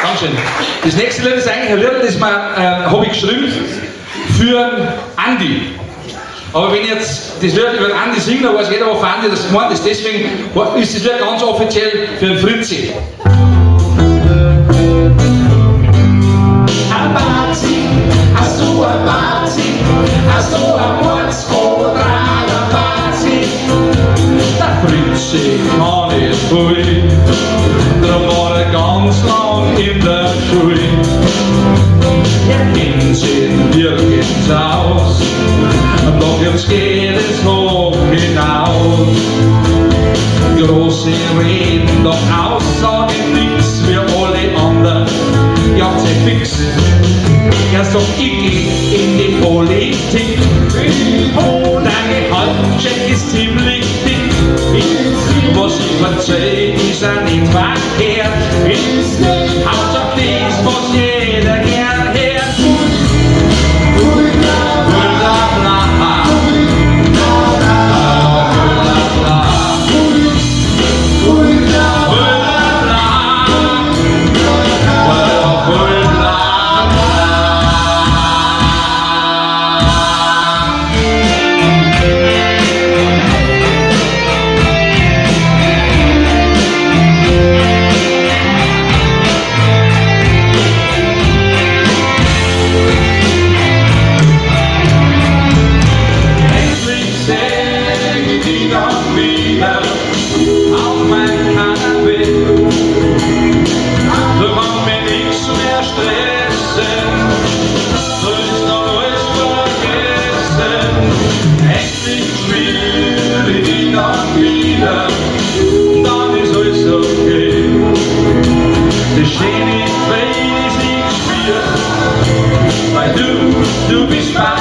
Dankeschön. Das nächste Lied ist eigentlich ein Lied, das habe ich geschrieben für Andi. Aber wenn ich jetzt das Lied über den Andi singe, dann weiß jeder, was für Andi das gemeint ist. Deswegen ist das Lied ganz offiziell für den Fritzi. Hast du ein Bazi, hast du ein Mordsquadrat, Bazi? Der Fritzi kann nicht viel, drum war er ganz lang in der Schule. Er kennt sich nirgends aus, doch jetzt geht es hoch hinaus. Große Reden, doch Aussagen nix, wir alle anderen, ja, fix. Er sagt, ich geh in die Politik. Oh, dein Gehaltscheck ist ziemlich dick. Was ich verzeih, ist ja nicht verkehrt. Hauptsache das, was jeder gern hört. Bla, bla, bla. Bla, bla, bla. Endlich seh ich dich dann wieder auf mein Kanapee. Da kann mich nix mehr stressen, da ist noch alles vergessen. Endlich spür ich dich dann wieder, dann ist alles okay. Das Schöne, wenn ich's nicht spür, weil du bist bei